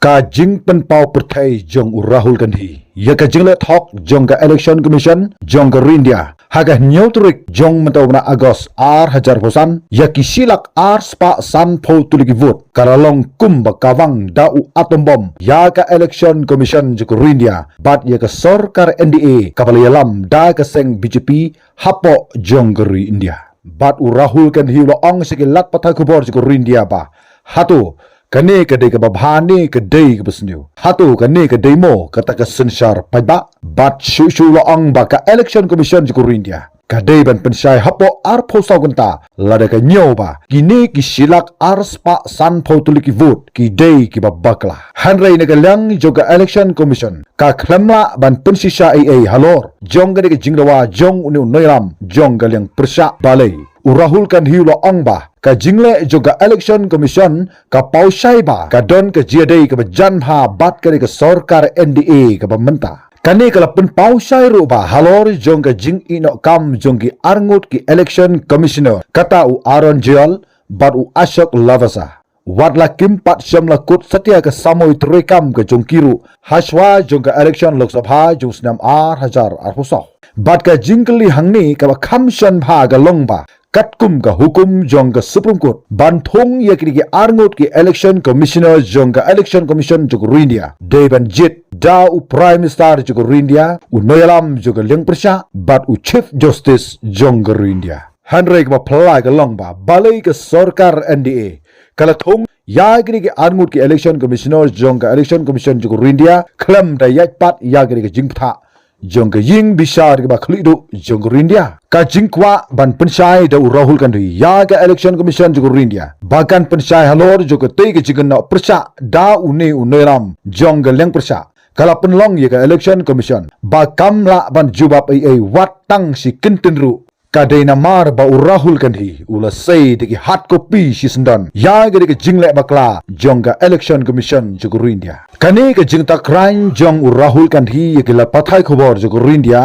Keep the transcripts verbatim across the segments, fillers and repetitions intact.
Ka jingpynpaw pyrthei jong u Rahul Gandhi ïa ka jingleh thok jong ka Election Commission jong ka ri India ha ka hynñiew tarik jong mynta u bnai August ar hajar arphew san ïa ki shi lak ar spah sanphew tylli ki vote ka la long kum ba kawang da u atom bom ïa ka Election Commission jong ka ri India bad ïa ka sorkar N D A kaba la ïalam da ka seng B J P hapoh jong ka ri India. Bad u Rahul Gandhi u la ong sha ki lad pathai khubor jong ka ri India ba hato kane ka dei kaba bha ne ka dei kaba sniew? Hato kane ka dei mo kata ka synshar paidbah? Bad shuh shuh u la ong ba ka Election Commission jong ka ri India ka dei ban pynshai hapoh arphew saw kynta lada ka ñiew ba kine ki shi lak ar spah sanphew tylli ki vote ki dei kiba bakla. Hynrei na ka liang jong ka Election Commission ka khlem lah ban pynshisha ei ei halor jong kane ka jingdawa jong une u nongïalam jong ka liang pyrshah. Balei u Rahul Gandhi u la ong ba ka jingleh jong ka Election Commission ka paw shai ba ka don ka jingïadei kaba jan bha bad kane ka sorkar N D A kaba mynta. Kane ka la pynpaw shai ruh ba halor jong ka jingïehnoh kam jong ki arngut ki Election Commissioner, kata u Arun Goel bad u Ashok Lavasa, wat la kim pat shym la kut satia ka samoi treikam ka jong ki ruh hashwa jong ka election Lok Sabha jong u snem ar hajar arphew saw. Bad ka jingkylli hangne kaba kham shon bha ka long ba katkum ka hukum jong ka Supreme Court ban thung ïa kine ki arngut ki Election Commissioner jong ka Election Commission jong ka ri India dei ban jied da u Prime Minister jong ka ri India, u nongïalam jong ka liang pyrshah bad u Chief Justice jong ka ri India. Hynrei kaba phylla ka long ba balei ka sorkar N D A ka la thung ïa kine ki arngut ki Election Commissioner jong ka Election Commission jong ka ri India khlem da ïaid pat ïa kine ki jingbthah jong ka ïing bishar kaba khlieh duh jong ka ri India. Ka jingkwah ban pynshai da u Rahul Gandhi ïa ka Election Commission jong ka ri India ba kan pynshai halor jong katei ka jingkynnoh pyrshah da une u nongïalam jong ka liang pyrshah ka la pynlong ïa ka Election Commission ba kam lah ban jubab ei ei wat tang shi kyntien ruh. Ka dei namar ba u Rahul Gandhi u la sei da ki hard copy shisyndon ïa ka dei ka jingleh bakla jong ka Election Commission jong ka ri India. Kane ka jingtakhraiñ jong u Rahul Gandhi ïa ki lad pathai khubor jong ka ri India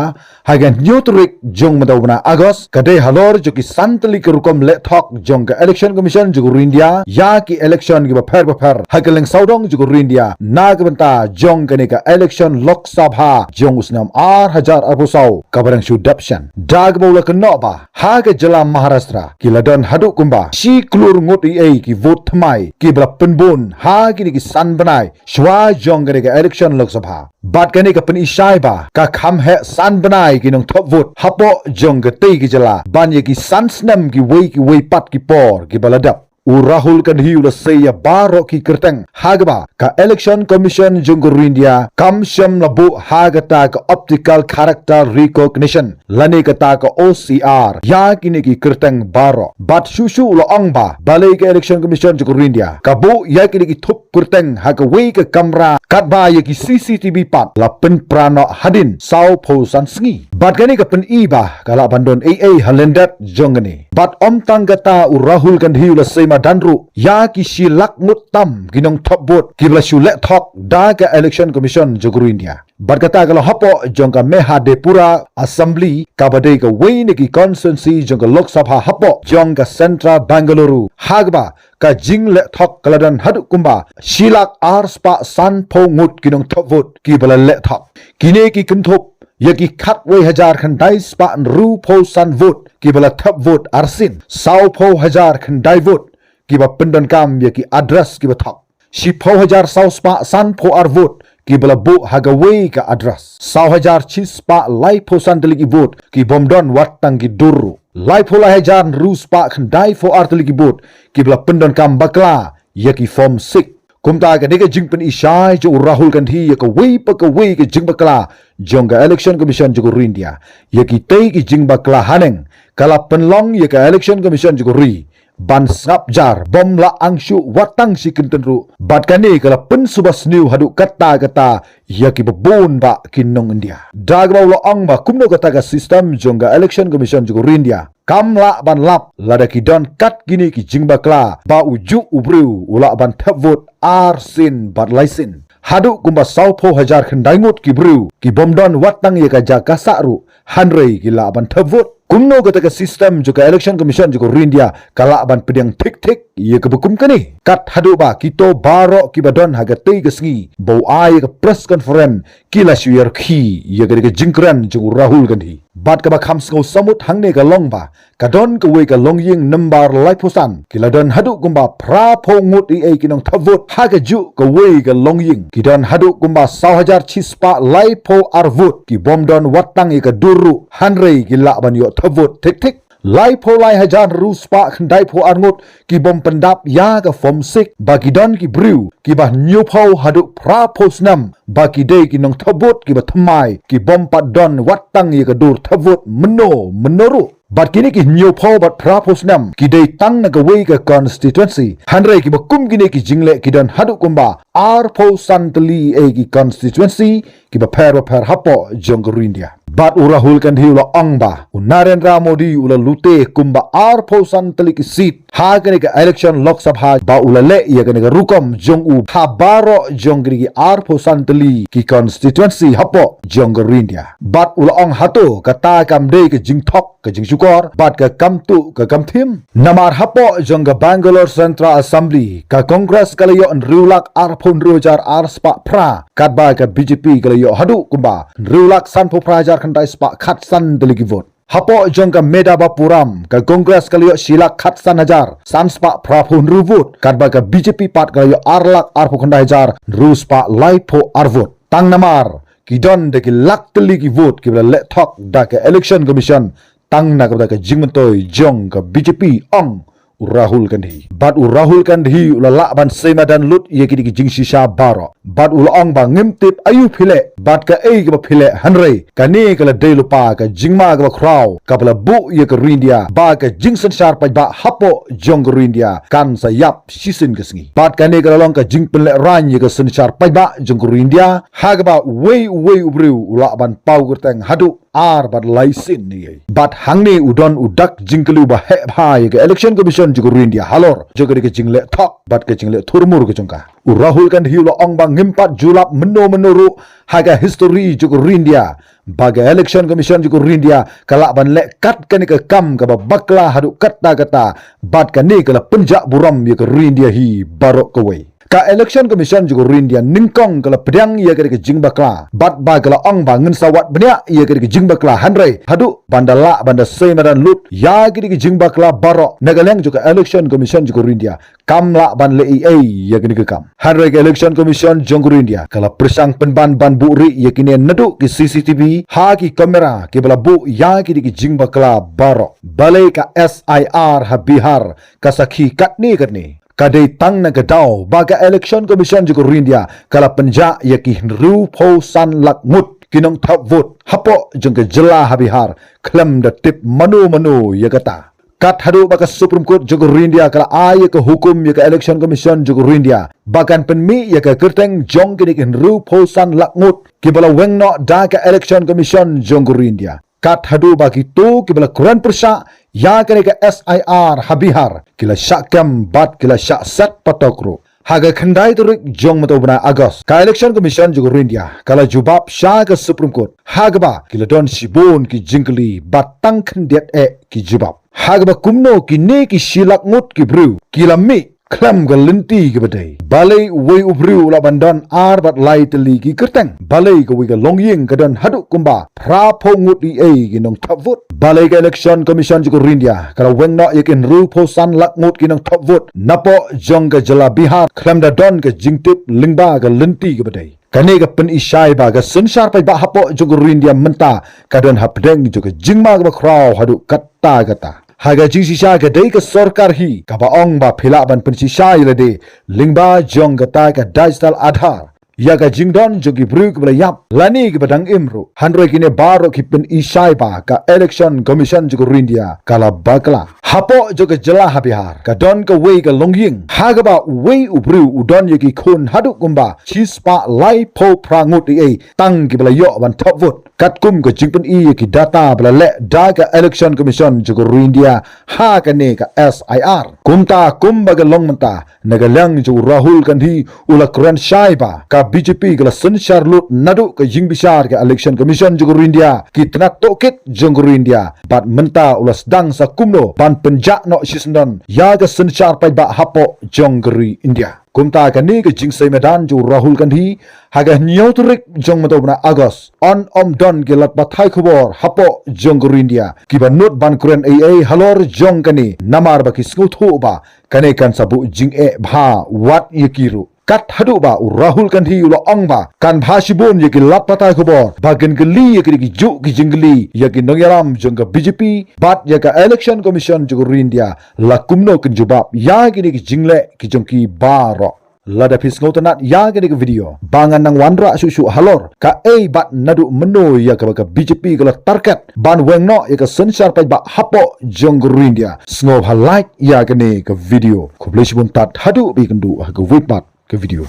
ha ka hynñiew tarik jong mynta u bnai August ka dei halor jong ki san tylli ki rukom leh thok jong ka Election Commission jong ka ri India ïa ki election kiba pher bapher ha ka liang sawdong jong ka ri India na ka bynta jong kane ka election Lok Sabha jong u snem ar hajar arphew saw kaba dang shu dep shen. Da kaba u la kynnoh ba ha ka jylla Maharashtra ki la don haduh kumba shi klur ngut ei ei ki vote thymmai kiba la pynbun ha kine ki san bnai shwa jong kane ka election Lok Sabha. Bad kane ka pyni shai ba ka kham heh san bnai ki nongthep vote hapoh jong katei ka jylla ban ïa ki san snem kiwei kiwei pat ki por kiba la dep. U Rahul Gandhi u la sei ïa baroh ki kyrteng ha kaba ka Election Commission jong ka ri India kam shym la buh ha kata ka optical character recognition lane kata ka O C R ïa kine ki kyrteng baroh. Bad shuh shuh u la ong ba balei ka Election Commission jong ka ri India ka buh ïa kine ki thup kyrteng ha kawei ka kamra katba ïa ki C C T V pat la pynpra noh hadien sawphew san sngi. Bad kane ka pyni ba ka lah ban don ei ei ha lyndet jong kane. Bad ym tang kata, u Rahul Gandhi u la sei madan ruh ïa ki shi lak ngut tam ki nongthep vote kiba la shu leh thok da ka Election Commission jong ka ri India. Bad kata ka long hapoh jong ka Mahadevpura Assembly kaba dei kawei na ki constituency jong ka Lok Sabha hapoh jong ka Central Bengaluru ha kaba ka jingleh thok ka la don haduh kumba shi lak ar spah sanphew ngut ki nongthep vote kiba la leh thok. Kine ki kynthup ïa ki khatwei hajar khyndai spah hynriewphew san vote kiba la thep vote arsien, sawphew hajar khyndai vote kiba pyndonkam ïa ki address kiba thok, shiphew hajar saw spah sanphew ar vote kiba la buh ha kawei ka address, saw hajar shi spah laiphew san tylli ki vote ki bym don wat tang ki dur ruh, laiphew lai hajar hynriew spah khyndaiphew ar tylli ki vote kiba la pyndonkam bakla ïa ki form six. Kumta kane ka jingpyni shai jong u Rahul Gandhi ïa kawei pa kawei ka jingbakla jong ka Election Commission jong ka ri India. Ïa kitei ki jingbakla haneng ka la pynlong ïa ka Election Commission jong ka ri ban sngap jar, bym lah angshuh wat tang shi kyntien ruh. Bad kane ka la pynsuba sniew haduh katta katta ïa kiba bun bah ki nong India. Da kaba u la ong ba kumno kata ka system jong ka Election Commission jong ka ri India kam lah ban lap lada ki don kat kine ki jingbakla ba u juh u briew u lah ban thep vote arsien bad laisien. Haduh kumba sawphew hajar khyndai ngut ki briew ki bym don wat tang ïa ka jaka sah ruh hynrei ki lah ban thep vote. Kumno kata ka system jong ka Election Commission jong ka Ri India ka lah ban pdiang thik thik ïa kaba kum kane. Kat haduh ba kito baroh kiba don ha katei ka sngi ba u ai ïa ka press conference ki la shu ïarkhie ïa kane ka jingkren jong u Rahul Gandhi. Bad kaba kham sngewsamut hangne ka long ba ka don kawei ka longïing number laiphew san, ki la don haduh kumba phraphew ngut eiei ki nongthep vote. Ha kajuh kawei ka longïing ki don haduh kumba saw hajar chispah laiphew ar vote, ki bym don wat tang ïa ka dur ruh, hynrei ki lah ban ïoh thep vote thik thik. Laiphew lai hajar hynriewspah khyndaiphew ar ngut ki bym pyndap ïa ka form six, ba ki don ki briew kiba hynñiewphew haduh phraphew snem, ba ki dei ki nongthep vote kiba thymmai, ki bym pat don wat tang ïa ka dur thep vote mynno mynno ruh. Bad kine ki hynñiewphew bad phraphew snem ki dei tang na kawei ka constituency, hynrei kiba kum kine ki jingleh ki don haduh kumba arphew san tylli eiei ki constituency kiba pher bapher hapoh jong ka Ri India. Bad u Rahul Gandhi u la ong ba u Narendra Modi u la lute kumba arphew san tylli ki seat ha kane ka election Lok Sabha, ba u la leh ïa kane ka rukom jong u ha baroh jong kine ki arphew san tylli ki constituency hapoh jong ka Ri India. Bad u la ong hato kata kam dei ka jingthok ka jingshukor bad ka kam tuh ka kam thiem. Namar hapoh jong ka Bangalore Central Assembly ka Congress ka la ïoh hynriew lak arphew hynriew hajar arspah phra, katba ka B J P ka la ïoh haduh kumba hynriew lak sanphew phra hajar khyndai spah khatsan tylli ki vote. Hapoh jong ka Medhabapuram ka Congress ka la ïoh shi lak khatsan hajar san spah phraphew hynriew vote, katba ka B J P pat ka la ïoh ar lak arphew khyndai hajar hynriew spah laiphew ar vote. Tang namar ki don da ki lak tylli ki vote kiba la leh thok da ka Election Commission tang na ka bynta ka jingmyntoi jong ka B J P, ong u Rahul Gandhi. Bad u Rahul Gandhi u la lah ban sei madan lut ïa kine ki jingshisha baroh. Bad u la ong ba ngim tip aïu phi leh bad kaei kaba phi leh, hynrei kane ka la dei lypa ka jingma kaba khraw kaba la buh ïa ka Ri India, ba ka jingsynshar paidbah hapoh jong ka Ri India kan sa ïap shisien ka sngi. Bad kane ka la long ka jingpynlehraiñ ïa ka synshar paidbah jong ka Ri India, ha kaba uwei uwei u briew u lah ban paw kyrteng haduh ar bad lai sien eiei. Bad hangne u don u dak jingkylli ba heh bha ïa ka Election Commission jong ka Ri India halor jong kane ka jingleh thok bad ka jingleh thurmur ka jong ka. U Rahul Gandhi u la ong ba ngim pat ju lap mynno mynno ruh ha ka history jong ka Ri India ba ka Election Commission jong ka Ri India ka lah ban leh kat kane ka kam kaba bakla haduh katta katta, bad kane ka la pynjah burom ïa ka Ri India hi baroh kawei. Ka Election Commission jong ka Ri India nyngkong ka la pdiang ïa kane ka jingbakla bad ba ka la ong ba ngin sa wad bniah ïa kane ka jingbakla, hynrei haduh ban da lah ban da sei madan lut ïa kane ka jingbakla baroh na ka liang jong ka Election Commission jong ka Ri India, kam lah ban leh eiei ïa kane ka kam. Hynrei ka Election Commission jong ka Ri India ka la pyrshang pynban ban buhrieh ïa kine naduh ki C C T V ha ki kamera kiba la buh ïa kine ki jingbakla baroh. Balei ka S I R ha Bihar ka sakhi katne katne? Ka dei tang na ka daw ba ka Election Commission jong ka Ri India ka la pynjah ïa ki hynriewphew san lak ngut ki nongthep vote hapoh jong ka jylla ha Bihar khlem da tip mano mano ïa kata. Kat haduh ba ka Supreme Court jong ka Ri India ka la ai ïa ka hukum ïa ka Election Commission jong ka Ri India ba kan pynmih ïa ka kyrteng jong kine ki hynriewphew san lak ngut kiba la weng noh da ka Election Commission jong ka Ri India. Kat haduh ba kito kiba la kren pyrshah ïa kane ka S I R ha Bihar ki la shah kem bad ki la shah set patok ruh. Ha ka khyndai tarik jong mynta u bnai August, ka Election Commission jong ka Ri India ka la jubab sha ka Supreme Court ha kaba ki la don shibun ki jingkylli bad tang khyndiat eh ki jubab. Ha kaba kumno kine ki shi lak ngut ki briew ki la mih khlem ka lynti kaba dei? Balei uwei u briew u lah ban don ar bad lai tylli ki kyrteng? Balei kawei ka longïing ka don haduh kumba phraphew ngut eiei ki nongthep vote? Balei ka Election Commission jong ka Ri India ka la weng noh ïa ki hynriewphew san lak ngut ki nongthep vote napoh jong ka jylla Bihar khlem da don ka jingtip lyngba ka lynti kaba dei? Kane ka pynishai ba ka synshar paidbah hapoh jong ka Ri India mynta ka don hapdeng jong ka jingma kaba khraw haduh katta katta. Ha ka jingshisha ka dei ka sorkar hi kaba ong ba phi lah ban pynshisha ïa lade lyngba jong kata ka digital Aadhaar ïa ka jingdon jong ki briew kiba la ïap lane kiba dang im ruh. Hynrei kine baroh ki pynishai ba ka Election Commission jong ka Ri India ka la bakla. Hapoh jong ka jylla ha Bihar ka don kawei ka longïing ha kaba uwei u briew u don ïa ki khun haduh kumba shispah laiphew phra ngut ei ei tang kiba la ïoh ban thep vote. Katkum ka jingpyni ïa ki data ba la leh da ka Election Commission jong ka ri India ha kane ka S I R. Kumta kumba ka long mynta, na ka liang jong u Rahul Gandhi u la kren shai ba ka B J P ka la synshar lut naduh ka ïingbishar ka Election Commission jong ka ri India, ki tnat tohkit jong ka ri India, bad mynta u la sdang sa kumno ban pynjah noh shisyndon ïa ka synshar paidbah hapoh jong ka ri India. Kumta kane ka jingsei madan jong u Rahul Gandhi ha ka hynñiew tarik jong mynta u bnai August yn ym don ki lad pathai khubor hapoh jong ka ri India kiba nud ban kren ei ei halor jong kane, namar ba ki sngewthuh ba kane kan sa buh jingeh bha wat ïa ki ruh. Kat haduh ba u Rahul Gandhi u la ong ba kan bha shibun ïa ki lad pathai khubor ba kin kylli ïa ki, ki juh ki jingkylli ïa ki nongïalam jong ka B J P bad ïa ka Election Commission jong ka ri India, la kumno kin jubab ïa kine ki jingleh ki jong ki baroh. Lada phi sngewtynnat ïa kane ka video ba ngan nang wanrah shuh shuh halor kaei bad naduh mynno ïa kaba ka B J P ka la target ban weng noh ïa ka synshar paidbah hapoh jong ka ri India, sngewbha like ïa kane ka video. Khublei shibun tad haduh ba ïakynduh ha kawei pat ka video.